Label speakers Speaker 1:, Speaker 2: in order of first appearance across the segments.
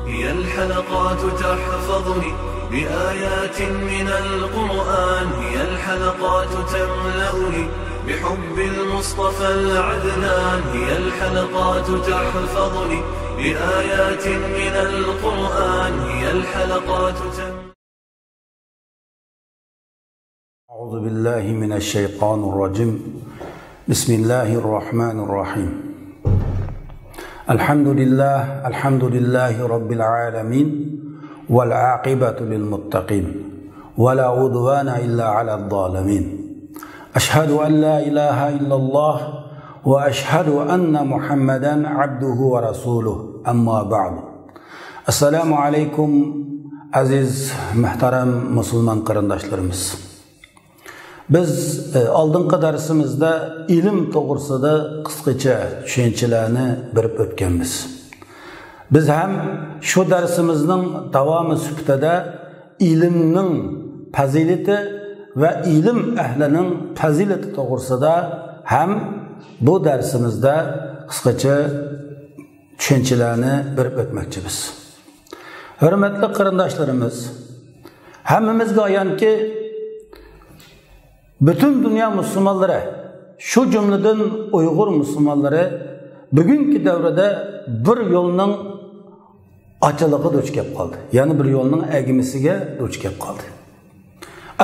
Speaker 1: هي الحلقات تحفظني بآيات من القرآن، هي الحلقات تملأني بحب المصطفى العدنان، هي الحلقات تحفظني بآيات من القرآن، هي الحلقات تملأني.
Speaker 2: أعوذ بالله من الشيطان الرجيم. بسم الله الرحمن الرحيم. الحمد لله، الحمد لله رب العالمين، والعاقبة للمتقين، ولا عدوان إلا على الظالمين. أشهد أن لا إله إلا الله وأشهد أن محمدا عبده ورسوله. أما بعد. السلام عليكم aziz muhtaram musulmon qarindoshlarimiz. Biz oldingi darsimizda ilm to'g'risida qisqacha tushunchalarni berib o'tganmiz. Biz ham shu darsimizning davomi sifatida ilmning fazilati va ilm ahlining fazilati to'g'risida ham bu darsimizda qisqacha tushunchalarni berib o'tmoqchimiz. Hurmatli qarindoshlarimiz, hammamizga ayonki bütün dünya musulmonlari, shu jumladan Uyg'ur musulmonlari bugungi davrda bir yo'lning ochilig'i duch kelib qoldi. Ya'ni bir yo'lning agmisiga duch kelib qoldi.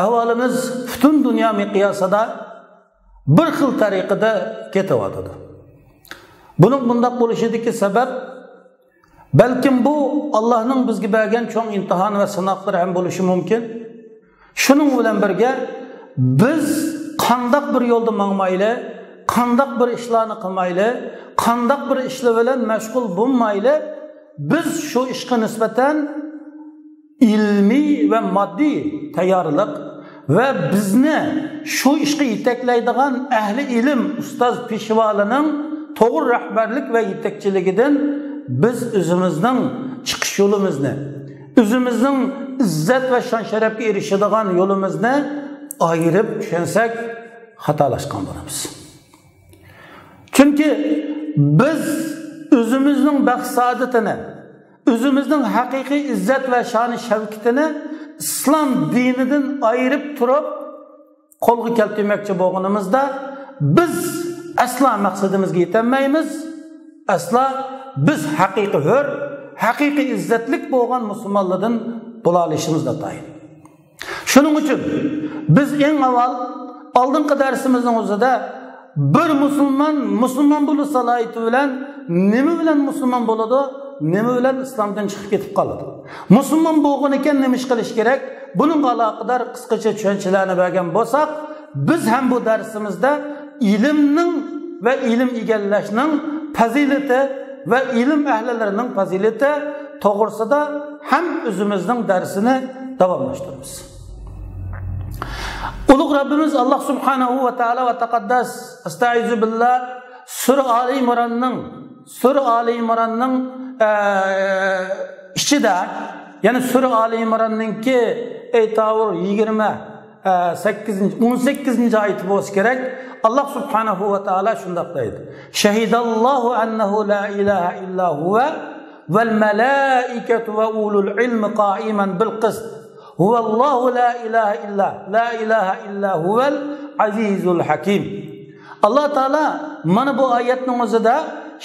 Speaker 2: Ahvolimiz butun dunyo miqyosida bir xil tariqada ketyotidi. Buning bundoq bo'lishidagi sabab balkim bu Allohning bizga bergan cho'ng imtihon va sinoqlar ham bo'lishi mumkin. Shuning bilan birga biz qandoq bir yo'lda mangmayli, qandoq bir ishlarni qilmayli, qandoq bir ishlar bilan mashg'ul bo'lmayli, biz shu ishga nisbatan ilmiy va moddiy tayyorlik va bizni shu ishga yetaklaydigan ahli ilm, ustoz peshvolining to'g'ri rahbarlik va yetakchiligidan biz o'zimizning chiqish yo'limizni, o'zimizning izzat va shon sharafga erishadigan yo'limizni ayirib tushunsak xatolashgan bo'lamiz. Chunki biz o'zimizning baxt saodatini, o'zimizning haqiqiy izzat va shoni shavkatini islom dinidan ayirib turib qo'lga keltirmoqchi bo'lganimizda biz aslo maqsadimizga yetolmaymiz. Aslo biz haqiqiy hur, haqiqiy izzatlik bo'lgan musulmonlardan bo'la olishimiz tayin. Shuning uchun biz eng avval oldingi darsimizning o'zida bir musulmon musulmon bo'lish salohiyati bilan nima bilan musulmon bo'ladi, nima bilan islomdan chiqib ketib qoladi. Musulmon bo'lgan ekan nima ish qilish kerak? Buning aloqador qisqacha tushunchalarni bergan bo'lsak, biz ham bu darsimizda ilmning va ilm egallashning fazilati va ilm ahlilarining fazilati to'g'risida ham o'zimizning darsini davomlashtiramiz. Ulug' Rabbimiz Alloh subhanahu va taolo va taqaddas astaizu billah Sura Ali İmranning ichida, ya'ni Sura Ali İmranninki aytavur 28 18 oyati bo'lsa kerak. Alloh subhanahu va taolo shundoq deydi: Shahidallohu annahu la ilaha illa huwa val malaikatu va ulul ilmi qa'iman bil qist. Huvallohu la ilaha illa la ilaha illa huval azizul hakim. Alloh taolo mana bu oyatning o'zida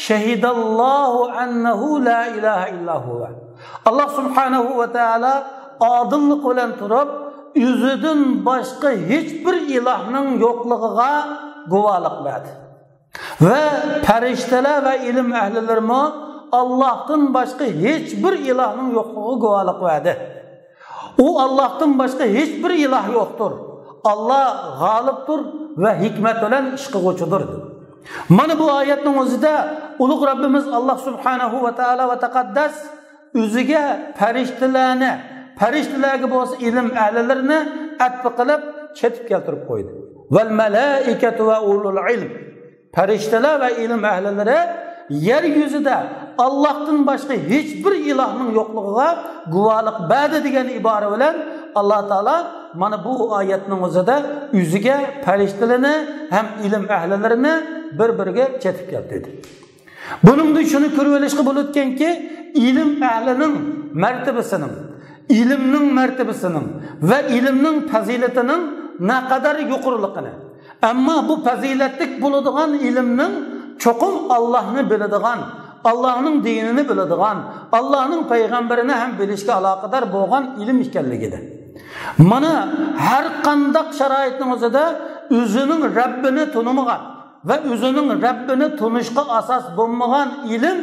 Speaker 2: shahidallohu annahu la ilaha illa huwa. Alloh subhanahu va taolo odillik bilan turib o'zidan boshqa hech bir ilohning yo'qligiga guvohlik berdi. Va farishtalar va ilm ahlilarimi Allohdan boshqa hech bir ilohning yo'qligiga guvohlik berdi. U Allohdan boshqa hech bir iloh yo'qdir. Alloh g'olibdir va hikmat bilan ish qilg'uchidir. Mana bu oyatning o'zida ulug' Rabbimiz Alloh subhanahu va taolo va taqaddas o'ziga farishtalarni, farishtalarga bo'lsa ilm ahlilarini atfi qilib chetib keltirib qo'ydi. Val malaikatu va ulul ilm. Farishtalar va ilm ahlilari yer yuzida Allohdan boshqa hech bir ilohning yo'qligiga guvohlik berdi degan ibora bilan Alloh taolo mana bu oyatning o'zida o'ziga farishtalarni ham ilm ahlilarini bir-biriga chetib keltirdi. Buningda shuni ko'rib olishga bo'ladiganki, ilm ahlining martabasining, ilmning martabasining va ilmning fazilatining naqadar yuqoriligini. Ammo bu fazilatlik bo'ladigan ilmning cho'qim Allohni biladigan, Allohning dinini biladigan, Allohning payg'ambarini ham bilishga aloqador bo'lgan ilm ekanligida. Mana har qandaq sharoitning o'zida o'zining Rabbini tunimagan va o'zining Rabbini tunishga asos bo'lmagan ilm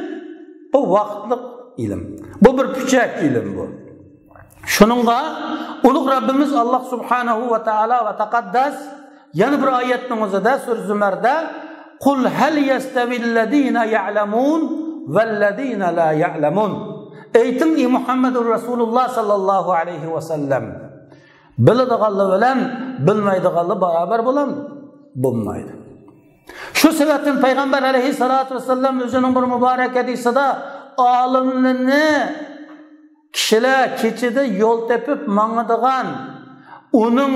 Speaker 2: bu vaqtliq ilm. Bu bir puchak ilm bu. Shuningga ulug' Rabbimiz Alloh subhanahu va taolo va taqaddas yana bir oyatning o'zida sura Zumarda qul hal yastavillazina ya'lamun vallazina la ya'lamun. Ayting ey Muhammadur Rasululloh sallallohu alayhi va sallam, biladiganlar bilan bilmaydiganlar barobar bo'ladimi? Bo'lmaydi. Shu sababdan payg'ambar alayhissalatu vassallam o'zining bir muborak hadisida olimlarni kishilar kechida yo'l tepib mangadigan, uning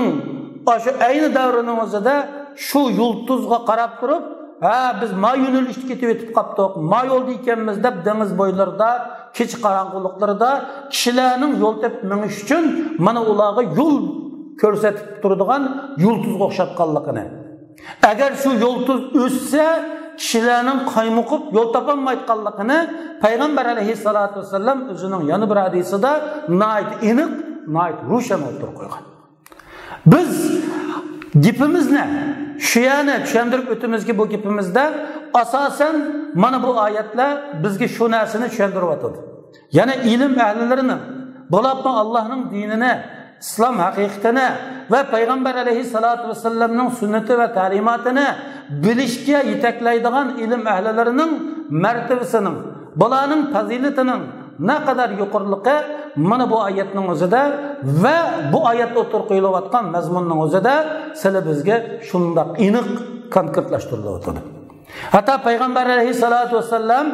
Speaker 2: shu ayni davrining o'zida shu yulduzga qarab turib, ha biz ma yo'nalishga ketib yetib qoldik, ma yo'lda ekanmiz deb dengiz bo'ylarida, kech qorong'uliklarida kishilarning yo'l tepib mingish uchun mana ularga yo'l ko'rsatib turadigan yulduzga o'xshatganligini. Agar shu yulduz o'ssa, kishilarning qaymoqib yo'l topolmayotganligini payg'ambar alayhissalatu vassallam o'zining yana bir hadisida nihoyat aniq, nihoyat ro'shan o'tirib qo'ygan. Biz gapimizni shu yerni tushuntirib o'timizki, bu gapimizda asosan mana bu oyatlar bizga shu narsani tushuntiryotadi. Ya'ni ilm ahlilarini, bo'libmi Allohning dinini, islom haqiqatini va payg'ambar alayhissalatu vassallamning sunnati va ta'limotini bilishga yetaklaydigan ilm ahlilarining martabasining, bularning fazilatining naqadar yuqoriligi mana bu oyatning o'zida va bu oyat o'tirib qo'yilayotgan mazmunning o'zida sizlar bizga shundoq aniq konkretlashtirilyotadi. Hatto payg'ambar alayhissalatu vassallam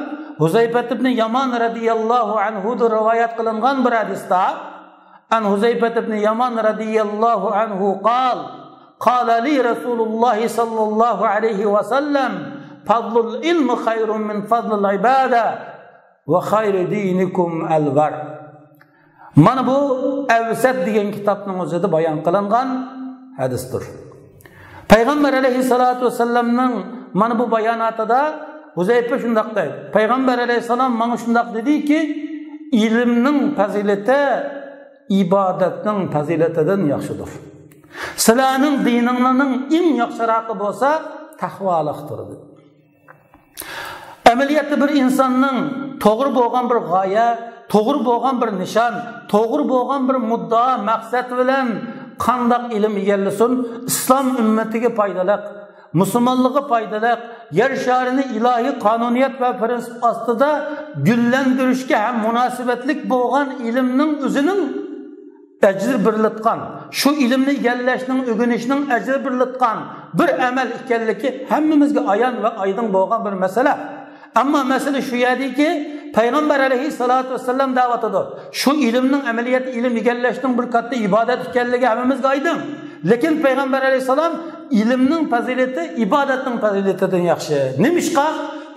Speaker 2: Huzayfa ibn Yaman radhiyallohu anhu rivoyat qilingan bir hadisda عن حذيفة بن يمان رضي الله عنه قال قال لي رسول الله صلى الله عليه وسلم فضل العلم خير من فضل العبادة وخير دينكم الورع. Mana bu Avsat degan kitobning o'zida bayon qilingan hadisdir. Payg'ambar alayhissalatu vassallamning mana bu bayonotida Huzayfa shundoq deydi. Payg'ambar alayhissalom mana shundoq dediki, ilmning fazilati ibodatning fazilatidan yaxshidir. Sizlarning dininglarning eng yaxshirog'i bo'lsa taqvolikdir. Amaliyotda bir insonning to'g'ri bo'lgan bir g'oya, to'g'ri bo'lgan bir nishon, to'g'ri bo'lgan bir muddao, maqsad bilan qandoq ilm egallasin, islom ummatiga foydali, musulmonlikka foydali, yer sharini ilohiy qonuniyat va prinsip ostida gullantirishga ham munosabatlik bo'lgan ilmning o'zining ajr birlatgan, shu ilmni egallashning, o'rganishning ajri birlatgan bir amal ekanligi hammamizga ayon va oydin bo'lgan bir masala. Ammo masala shu yerdiki, payg'ambar alayhissalatu vassallam da'vatidir. Shu ilmning amaliyati, ilm egallashning bir katta ibodat ekanligi hammamizga oydin. Lekin payg'ambar alayhissalom ilmning fazilati ibodatning fazilatidan yaxshi. Nimishqa?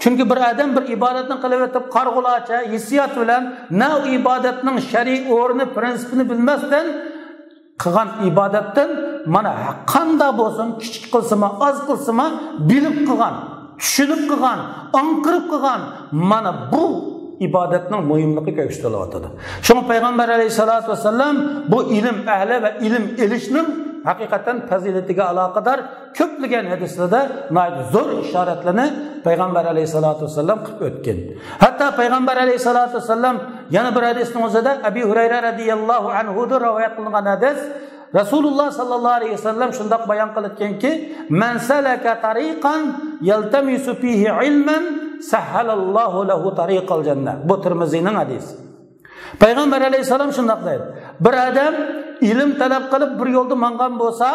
Speaker 2: Chunki bir odam bir ibodatni qilib o'tib qarg'ulacha hissiyot bilan na ibodatning shariy o'rni, prinsipini bilmasdan qilgan ibodatdan mana qanday bo'lsin, kichik qilsimi, oz qilsimi, bilib qilgan, tushunib qilgan, anqirib qilgan mana bu ibodatning muhimligi ko'rsatilyotadi. Shunga payg'ambar alayhissalatu vassallam bu ilm ahli va ilm elishning haqiqatan fazilatiga aloqador ko'plagan hadislarda zo'r ishoratlarni payg'ambar alayhissalatu vassallam qilib o'tgan. Hatto payg'ambar alayhissalatu vassallam yana bir hadisning o'zida Abi Hurayra radhiyallohu anhu rivoyat qilingan hadis, Rasululloh sallallohu alayhi vasallam shundoq bayon qilayotganki, man salaka tariqan yaltamisu fihi ilman sahhalallohu lahu tariqal jannah. Bu Termiziyning hadisi. Payg'ambar alayhissalom shundoq deydi. Bir odam ilm talab qilib bir yo'lda mangan bo'lsa,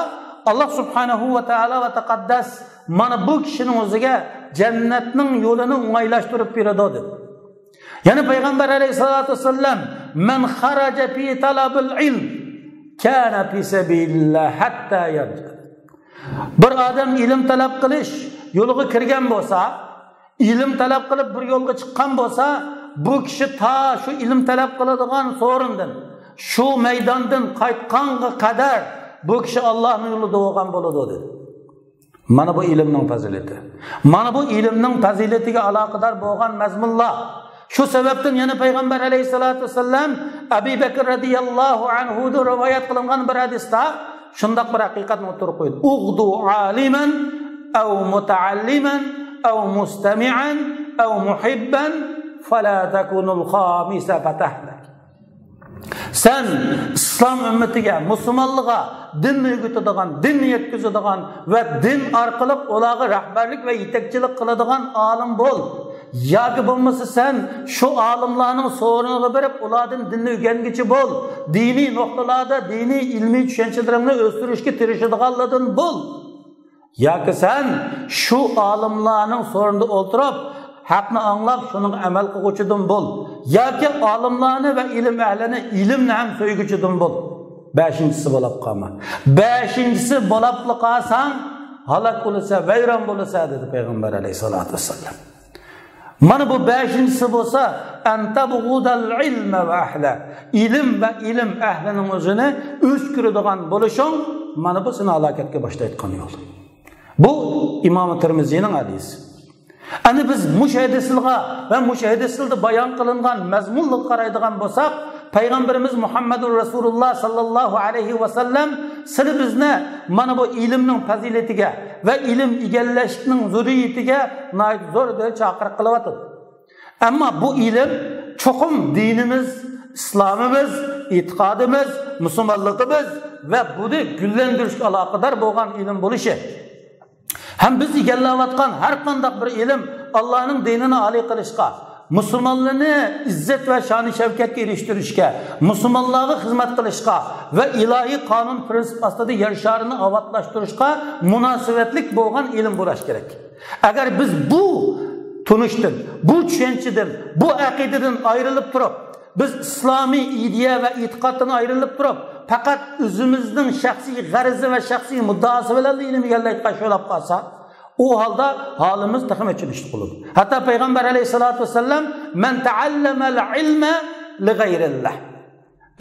Speaker 2: Alloh subhanahu va taolo va taqaddas mana bu kishining o'ziga jannatning yo'lini o'ng'aylashtirib beradi dedi. Yana payg'ambar alayhissalatu vassallam man kharaja fi talabil ilm kana fi sabilillah hatta yarja. Bir odam ilm talab qilish yo'liga kirgan bo'lsa, ilm talab qilib bir yo'lga chiqqan bo'lsa, bu kishi ta shu ilm talab qiladigan so'rindan, shu maydondan qaytganga qadar bu kishi Allohning yo'lida bo'lgan bo'ladi dedi. Mana bu ilmning fazilati. Mana bu ilmning fazilatiga aloqador bo'lgan mazmunlar. Shu sababdan yana payg'ambar alayhisolatu vasallam Abi Bakr radhiyallohu anhu dan rivoyat qilingan bir hadisda shundoq bir haqiqatni o'tirib qo'ydi. Ughdu aliman aw mutaalliman aw mustami'an aw muhibban fala takunul khamisa fatahlak. Sen islom ummatiga, musulmonlarga dinni o'rgatadigan, dinni yetkazadigan va din orqali ularga rahbarlik va yetakchilik qiladigan olim bo'l. Yoki bo'lmasa sen shu olimlarning so'riniga berib ulardan dinni o'rgangichi bo'l. Diniy nuqtalarda diniy ilmiy tushunchalaringni o'stirishga tirishadiganlardan bo'l. Yoki sen shu olimlarning so'rinida o'tirib haqni anglab shunga amal qilguvchidan bo'l. Yoki olimlarni va ilm ahlini ilmni ham so'yguchidan bo'l. Beshinchisi bo'lib qolma. Beshinchisi bo'lib qolsang halok bo'lsa, vayron bo'lsa dedi payg'ambar alayhisolatu vasallam. Mana bu beshinchisi bo'lsa, antabghudal ilma va ahla. Ilm va ilm ahlining o'zini o'z ko'radigan bo'lishing, mana bu seni halokatga boshlayotgan yo'l. Bu Imom Termiziyning hadisi. Ana biz mush hadislarga va mush hadislarda bayon qilingan mazmunga qaraydigan bo'lsak, payg'ambarimiz Muhammadur Rasululloh sallallohu alayhi va sallam sizlar bizni mana bu ilmning fazilatiga va ilm egallashning zurriyatiga zo'r chaqiriq qilyotdi. Ammo bu ilm cho'qim dinimiz, islomimiz, e'tiqodimiz, musulmonligimiz va buni gullantirishga aloqador bo'lgan ilm bo'lishi. Ham biz egallayotgan har qanday bir ilm Allohning dinini oliy qilishga, musulmonlarni izzat va shoni shavkatga erishtirishga, musulmonlarga xizmat qilishga va ilohiy qonun prinsip ostida yer sharini obodlashtirishga munosabatlik bo'lgan ilm bo'lishi kerak. Agar biz bu tunishdan, bu tushunchadan, bu aqidadan ayrilib turib, biz islomiy ideya va e'tiqoddan ayrilib turib, faqat o'zimizning shaxsiy g'arzi va shaxsiy muddaosi bilan ilm egallayotgan sho'lab qolsa, u holda holimiz taxim achinishli bo'ladi. Hatto payg'ambar alayhisolatu vasallam man ta'allamal ilma li g'ayrillah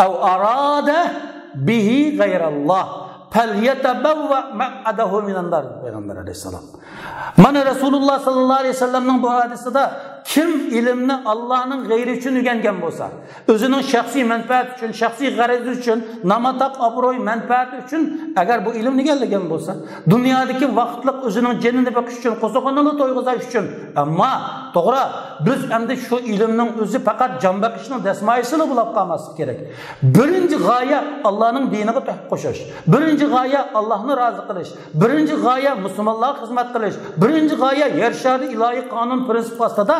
Speaker 2: aw arada bihi g'ayralloh falyatabawwa maq'adahu minan nar payg'ambar alayhissalom. Mana Rasululloh sallallohu alayhi vasallamning bu hadisida kim ilmni Allohning g'ayri uchun o'rgangan bo'lsa, o'zining shaxsiy manfaati uchun, shaxsiy g'arazi uchun, namotoq obro'y manfaati uchun agar bu ilmni egallagan bo'lsa, dunyodagi vaqtliq o'zining jinini boqish uchun, qo'sog'ini to'yg'izish uchun, ammo to'g'ri, biz endi shu ilmning o'zi faqat jon boqishning dasmoyasini bo'lib qolmasligi kerak. Birinchi g'oya Allohning diniga tuhfa qo'shish, birinchi g'oya Allohni rozi qilish, birinchi g'oya musulmonlarga xizmat qilish, birinchi g'oya yer shari ilohiy qonun prinsipi ostida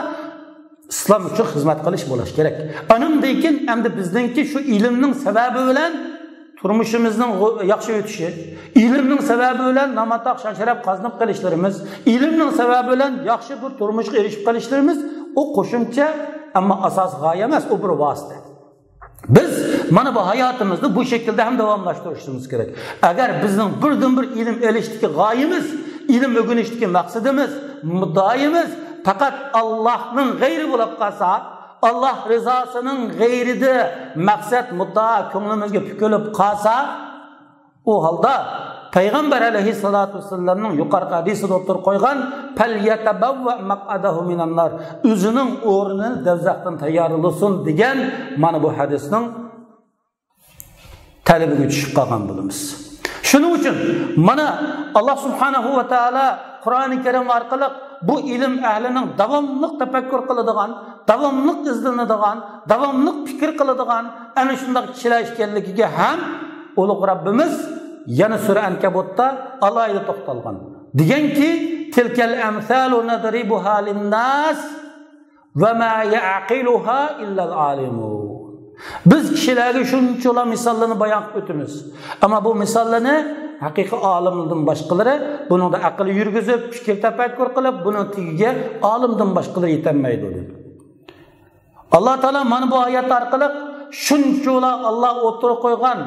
Speaker 2: islom uchun xizmat qilish bo'lishi kerak. Anundan keyin endi bizningki shu ilmning sababi bilan turmushimizning yaxshi o'tishi, ilmning sababi bilan namotoq shon-sharaf qozonib qilishlarimiz, ilmning sababi bilan yaxshi bir turmushga erishib qilishlarimiz u qo'shimcha, ammo asos g'oya emas, u bir vosita. Biz mana bu hayotimizni bu shaklda ham davomlashtirishimiz kerak. Agar bizning birdan bir ilm elishdagi g'oyamiz, ilm o'rganishdagi maqsadimiz, muddaoyimiz faqat Allohning g'ayri bo'lib qolsa, Alloh rizosining g'ayrida maqsad muddao ko'nglimizga pukilib qolsa, u holda payg'ambar alayhissalatu vassallamning yuqorqi hadisida o'tirib qo'ygan fal yatabawwa maq'adahu minan nar, o'zining o'rnini davzaxdan tayyorlasin degan mana bu hadisning talabiga tushib qolgan bo'lamiz. Shuning uchun mana Alloh subhanahu va taolo Qur'oni Karim orqali bu ilm ahlining davomli tafakkur qiladigan, davomli izlanadigan, davomli fikr qiladigan ana shunday kishilar ekanligiga ham ulug' Rabbimiz yana sura Ankabutda alohida to'xtalgan. Deganki, tilkal amsalu nadribuha lin-nas va ma ya'qiluha illal alimun. Biz kishilarga shunchalar misollarni bayon qilib o'tamiz. Ammo bu misollarni haqiqiy olimdan boshqalari buningda aql yurgizib, fikr tafakkur qilib, buning tagiga olimdan boshqalari yetolmaydi dedi. Alloh taolo mana bu oyat orqali shunchalar Alloh o'tirib qo'ygan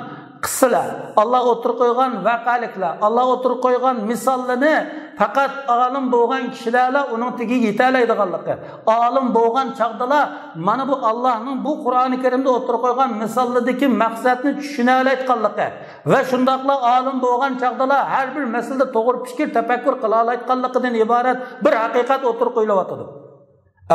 Speaker 2: qissalar, Alloh o'tirib qo'ygan vaqaliklar, Alloh o'tirib qo'ygan misollarni faqat olim bo'lgan kishilarla uning tagiga yetalaydiganligi, olim bo'lgan chog'dala mana bu Allohning bu Qur'oni Karimda o'tirib qo'ygan misollardagi maqsadni tushuna olayotganligi va shundoqla olim bo'lgan chog'dala har bir masalada to'g'ri fikr tafakkur qila olayotganligidan iborat bir haqiqat o'tirib qo'yilyotidi.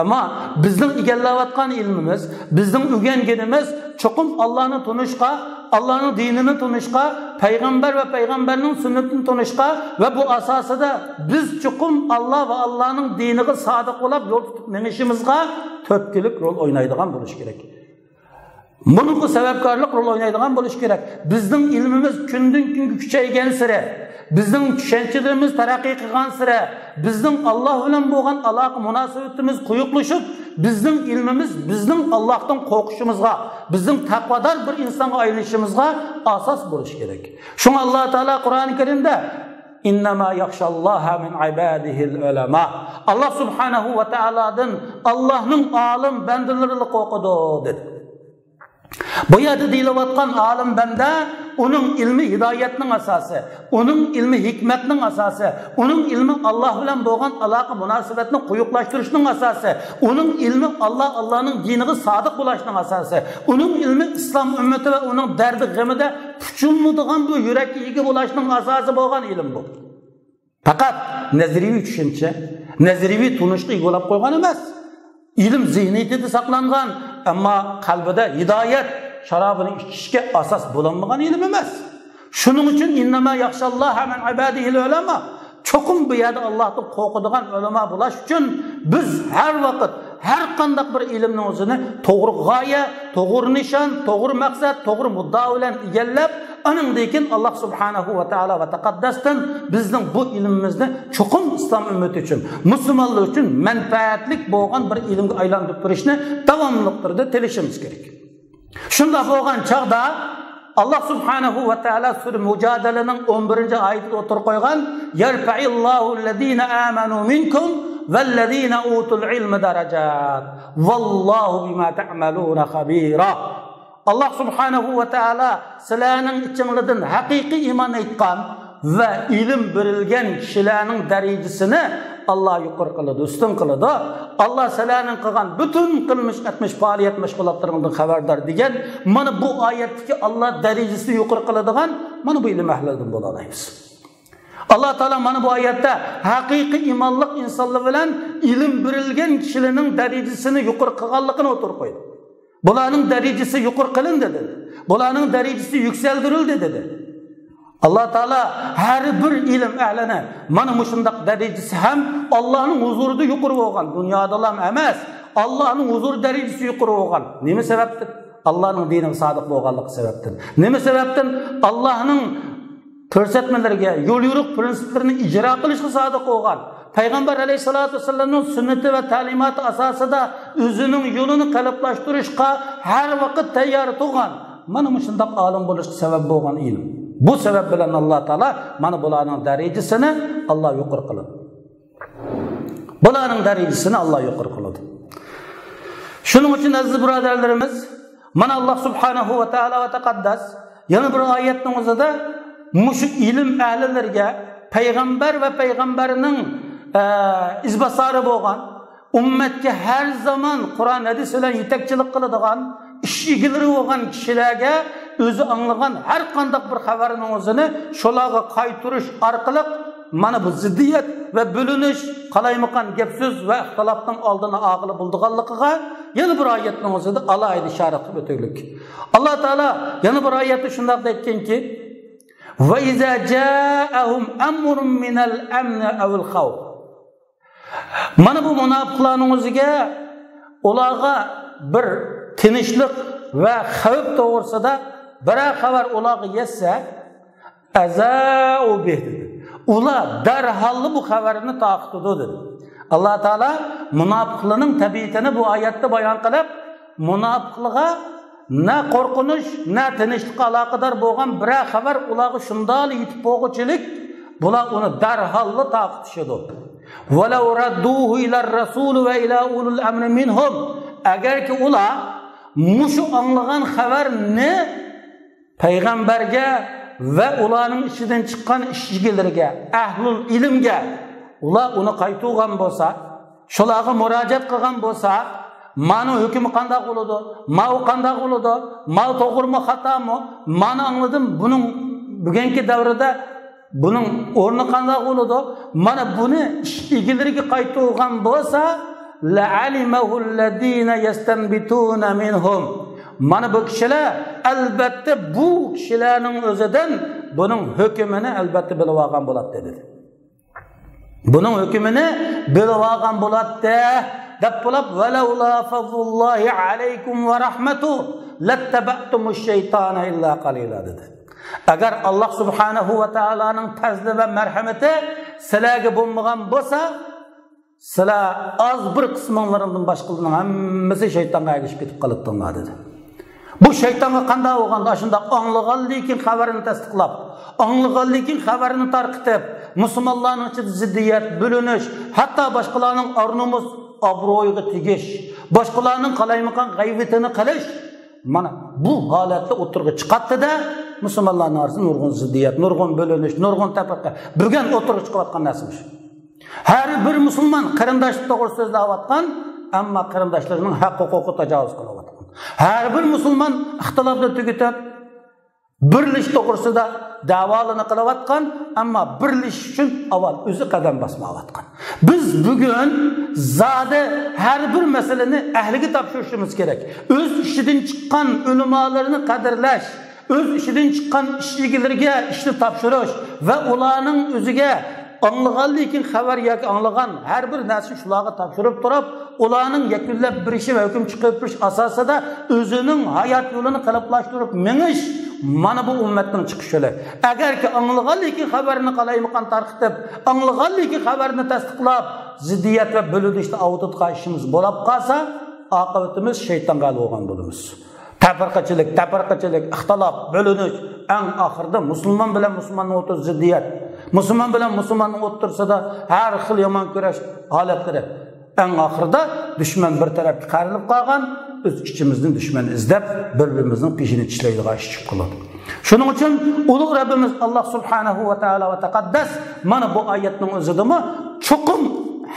Speaker 2: Ammo bizning egallayotgan ilmimiz, bizning o'rganganimiz cho'qim Allohni tunishga, Allohning dinini tunishga, payg'ambar va payg'ambarning sunnatini tunishga va bu asosida biz cho'qim Alloh va Allohning diniga sodiq bo'lib yo'l tutib minishimizga to'rtkilik rol o'ynaydigan bo'lishi kerak. Bunga sababkorlik rol o'ynaydigan bo'lishi kerak. Bizning ilmimiz kundan kunga kuchaygan sira, bizning tushunchalarimiz taraqqiy qilgan sira, bizning Alloh bilan bo'lgan aloqa munosabatimiz quyuqlashib, bizning ilmimiz bizning Allohdan qo'rqishimizga, bizning taqvodor bir insonga aylanishimizga asos bo'lishi kerak. Shunga Alloh taolo Qur'oni Karimda innama yakhshalloha min ibadihil ulama. Alloh subhanahu va taolodan Allohning olim bandalari qo'rqadi dedi. Bu yerda deyilayotgan olim banda uning ilmi hidoyatning asosi, uning ilmi hikmatning asosi, uning ilmi Alloh bilan bo'lgan aloqa munosabatni quyuqlashtirishning asosi, uning ilmi Alloh Allohning diniga sodiq bo'lishning asosi, uning ilmi islom ummati va uning dardi g'amida puchilmaydigan bu yurakka ega bo'lishning asosi bo'lgan ilm bu. Faqat nazariy tushuncha, nazariy tunishga ega bo'lib qo'ygan emas. Ilm zihniyatida saqlangan, ammo qalbida hidoyat sharobini ichishga asos bo'lolmagan ilm emas. Shuning uchun innama yakhshalloha min ibadihil ulama. Cho'qim bu yerda Allohdan qo'rqadigan ulamo bo'lish uchun biz har vaqt har qanday bir ilmning o'zini to'g'ri g'oya, to'g'ri nishon, to'g'ri maqsad, to'g'ri muddao bilan egallab, aningdan keyin Alloh subhanahu va taolo va taqaddasdan bizning bu ilmimizni cho'qim islom ummati uchun, musulmonlar uchun manfaatlik bo'lgan bir ilmga aylantirib turishni davomli turda tilashimiz kerak. Shunda bo'lgan chog'da Alloh subhanahu va taolo sura Mujadalaning 11-oyatida o'tirib qo'ygan yarfa'illohu allazina amanu minkum vallazina utul ilma darajat vallohu bima ta'maluna khabira. Alloh subhanahu va taolo sizlarning ichingizdan haqiqiy iymon aytgan va ilm berilgan kishilarning darajasini Alloh yuqori qiladi, ustun qiladi. Alloh sizlarning qilgan butun qilmish etmish faoliyat mashg'ulotlaringizdan xabardor degan mana bu oyatdagi Alloh darajasini yuqori qiladigan mana bu ilm ahlidan bo'la olamiz. Alloh taolo mana bu oyatda haqiqiy iymonli insonlar bilan ilm berilgan kishilarning darajasini yuqori qilganligini o'tirib qo'ydi. Bularning darajasi yuqori qilindi dedi. Bularning darajasi yuksaltirildi dedi. Alloh taolo har bir ilm ahlini mana shundoq darajasi ham Allohning huzurida yuqori bo'lgan, dunyoda ham emas, Allohning huzur darajasi yuqori bo'lgan. Nima sababdan? Allohning diniga sodiq bo'lganligi sababdan. Nima sababdan? Allohning ko'rsatmalariga, yo'l yo'riq prinsiplarini ijro qilishga sodiq bo'lgan. Payg'ambar alayhisolatu vasallamning sunnati va ta'limoti asosida o'zining yo'lini qaliplashtirishga har vaqt tayyor turgan. Mana shundoq olim bo'lishga sabab bo'lgan ilm. Bu sabab bilan Alloh taolo mana bularning darajasini Alloh yuqori qiladi. Bularning darajasini Alloh yuqori qiladi. Shuning uchun aziz birodarlarimiz, mana Alloh subhanahu va taolo va taqaddas yana bir oyatning o'zida mushu ilm ahlilariga payg'ambar va payg'ambarning izbosari bo'lgan ummatga har zamon Qur'on hadis bilan yetakchilik qiladigan ish egalari bo'lgan kishilarga o'zi anglagan har qanday bir xabarning o'zini shularga qaytarish orqali mana bu ziddiyat va bo'linish, qalaymaqon gap so'z va ixtilofning oldini og'ili bo'ldiganligiga yana bir oyatning o'zida alohida ishora qilib o'taylik. Alloh taolo yana bir oyatda shundoq aytganki: va iza ja'ahum amrun minal amn awil xavf. Mana bu munofiqlarning o'ziga ularga bir tinchlik va xavf to'g'risida biror xabar ularga yetsa, azau bih dedi. Ular darhol bu xabarni taqitadi dedi. Alloh taolo munofiqlarning tabiatini bu oyatda bayon qilib, munofiqlarga na qo'rqinish, na tinchlikqa aloqador bo'lgan biror xabar ularga shundoq yetib bo'lg'uchilik, bular uni darhol taqitishadi. Walau radduhu ila rasul va ila ulul amri minhum. Agarki ular mushu anglagan xabarni payg'ambarga va ularning ichidan chiqqan ish egalariga, ahlul ilmga Ular uni qaytuvgan bo'lsa, shularga murojaat qilgan bo'lsa, mani hukmi qanday bo'ladi, mau qanday bo'ladi, mau to'g'rimi xatomi, mani angladim, buning bugungi davrida buning o'rni qanday bo'ladi, mana buni ish egalariga qaytuvgan bo'lsa, la'alimahu alladina yastanbituna minhum. Mana bu kishilar albatta bu kishilarning o'zidan buning hukmini albatta bilib olgan bo'ladi dedi. Buning hukmini bilib olgan bo'ladi deb bo'lib, valaula fazlullohi alaykum va rahmatuhu lattaba'tumush shaytona illa qalila dedi. Agar Alloh subhanahu va taoloning fazli va marhamati sizlarga bo'lmagan bo'lsa, sizlar oz bir qisminglardan boshqalarning hammasi shaytonga ergashib ketib qoladinglar dedi. Bu shaytonga qanday bo'lganda shundoq anglagan lekin xabarini tasdiqlab, anglagan lekin xabarini tarqitib, musulmonlarning ichida ziddiyat, bo'linish, hatto boshqalarning or-nomus obro'yiga tegish, boshqalarning qalaymaqon g'ayvatini qilish, mana bu holatda o'tirg'i chiqatdi-da, musulmonlarning orasida nurg'un ziddiyat, nurg'un bo'linish, nurg'un tafarruq. Bugun o'tirg'i chiqayotgan narsa shu. Har bir musulmon qarindoshlik to'g'ri so'zlayotgan, ammo qarindoshlarining haq-huquqiga tajovuz qilyotgan. Har bir musulmon ixtilofni tugatib, birlish to'g'risida da'volarni qilayotgan, ammo birlashish uchun avval o'zi qadam bosmayotgan. Biz bugun zodi har bir masalani ahliga topshirishimiz kerak. O'z ishidan chiqqan ulamolarni qadrlash, o'z ishidan chiqqan ish egalariga ishni topshirish va ularning o'ziga anglagan lekin xabar yoki anglagan har bir narsa shularga topshirib turib, ularning yakunlab berishi va hukm chiqarib berish asosida o'zining hayot yo'lini qiliplashtirib minish, mana bu ummatning chiqish yo'li. Agarki anglagan lekin xabarni qalaymaqon tarqitib, anglagan lekin xabarni tasdiqlab, ziddiyat va bo'linishni ovutadigan ishimiz bo'lib qolsa, oqibatimiz shaytonga bo'lgan bo'lamiz. Tafarqachilik, tafarqachilik, ixtilof, bo'linish, eng oxirida musulmon bilan musulmonning o'rtasida ziddiyat, musulmon bilan musulmonning o'rtasida har xil yomon kurash holatlari, eng oxirida dushman bir tarafga qarilib qolgan, o'z ichimizdan dushman izlab bir-birimizning peshini tishlaydigan ish chiqib qoladi. Shuning uchun ulug' Rabbimiz Alloh subhanahu va taolo va taqaddas mana bu oyatning o'zidami cho'qim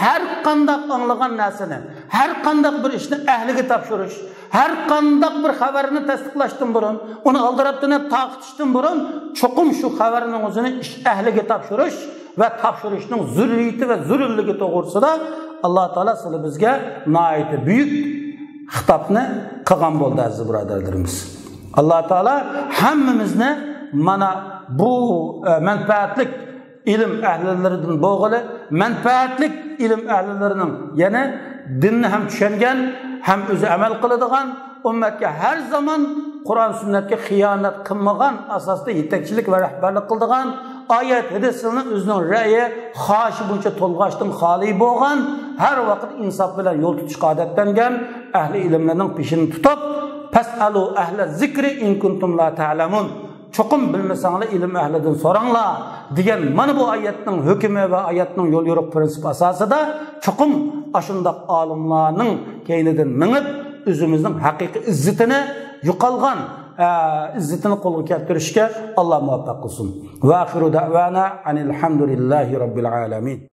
Speaker 2: har qanday anglagan narsani, har qanday bir ishni ahliga topshirish, har qanday bir xabarni tasdiqlashdan burun, uni oldirabdini taqitishdan burun cho'qim shu xabarning o'zini ish ahliga topshirish va topshirishning zurriyati va zurilligi to'g'risida Alloh taolo sizlar bizga nihoyatda buyuk xitobni qilgan bo'ldi, aziz birodarlarimiz. Alloh taolo hammamizni mana bu manfaatlik ilm ahlilaridan bo'g'ili, manfaatlik ilm ahlilarining, ya'ni dinni ham tushungan, ham o'zi amal qiladigan, ummatga har zamon Qur'on sunnatga xiyonat qilmagan asosda yetakchilik va rahbarlik qiladigan, oyat hadisini o'zining ra'yi, xohishi bo'yicha to'lg'ashdan xoli bo'lgan, har vaqt insof bilan yo'l tutishga odatlangan ahli ilmlarning peshini tutib, fasalu ahla zikri in kuntum la ta'lamun. Cho'qim bilmasanglar ilm ahlidan so'ranglar degan mana bu oyatning hukmi va oyatning yo'l yo'riq prinsipi asosida cho'qim ashundoq olimlarning keynidan minib o'zimizning haqiqiy izzatini yo'qolgan izzatini qo'lga keltirishga Alloh muvaffaq qilsin. Va axiru da'vana anil hamdulillahi robbil alamin.